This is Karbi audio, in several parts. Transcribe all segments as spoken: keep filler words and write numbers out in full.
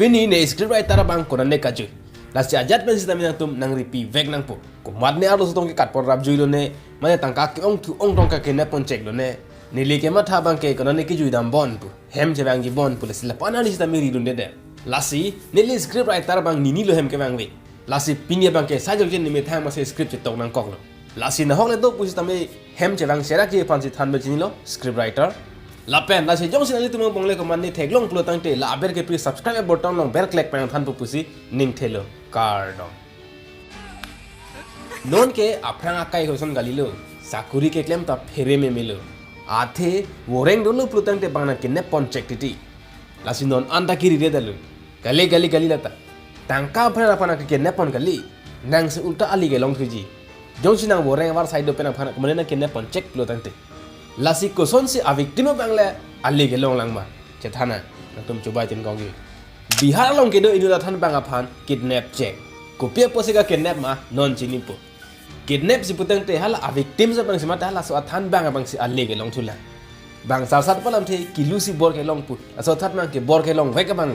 Pini ne script writer abang konane kajui. Lasi ajat pen sitame nangtum nangripi vek nangpo. Komat ne arloso tong ke katpon rapjui lone, mane tangka ke-ong thu-ong tong ke kenep ponchek lone. Neli kematha abang ke konane kejui dam bon pu. Hem chevangji bon pu, lasi lapu-an arni sitame ridunde de. Lasi neli script writer abang nini lo hem kevangve. Lasi pini abang ke sai jokjen nimi thang masi script chetok nangkoklo. Lasi nahok le do pusitame hem chevang serak ji aphansi than bechini lo script writer. Lapen lasi jongsi nanglitum angbong le komat ne theklong pulo tangte la aber kepri subscribe button along bell click pen thanpo pusi ning thelo. Kardom. Non ke aphrang akai koson kalilo. Sakuri keklem ta phere memelo. Athe voreng dolo pulo tangte bang nangkenep ponchek titi. Lasi non anta kiri re dalo. Kali, kali, kali lata. Tangka aphan aphan ke kenep pon kali. Nangsi ulta ali kelong thuji. Jongsi nang voreng avarsai do pen aphan komat ne nangkenep ponchek pulo tangte. Lasi kosonsi a victim abang le ali kelong lang ma. Chethan nang, nangtum chubai tin kongji. Bihar along kedo inut athan bang aphan kidnap chek. Kopi apotsi ka kidnap ma non chinipo. Kidnap si putangte hala a victim abangsi mate halaso athan bang abangsi ali kelong thulang. Bang sarsat palamthe kilusi bor kelong pu. Laso athan bang ke bor kelong vek abang.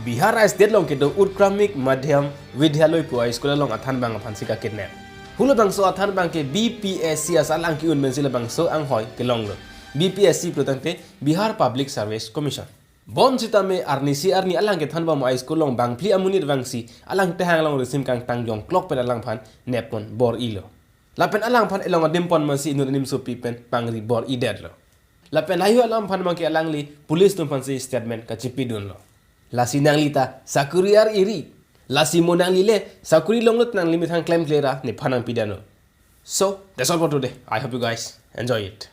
Bihar a state along kedo Utkranik Madhyam Vidyalaya pu a school along athan bang aphansi ka kidnap. Halabangso athan bang ke B P S C asai alang ke-un pensi labangso anghoi kelonglo. B P S C putangte Bihar Public Service Commission. Bonsitame arnisi arni alang kethan bom a school along bangphli amonit vangsi alang tehang along risim kangtang jongklok pen alangphan nep pon bor-ilo. Lapen alangphan elong adim pon masi inut animsopi pen pangri bor-idetlo. Lapen haihui alangphan abang ke alangli police atum aphansi statement kachipidunlo. Lasi nangli ta sakuri ar-iri. Lasi mo nangli le sakuri longlo ta nangli methang klemkle ra nephan nangpidano. So, that's all for today. I hope you guys enjoy it.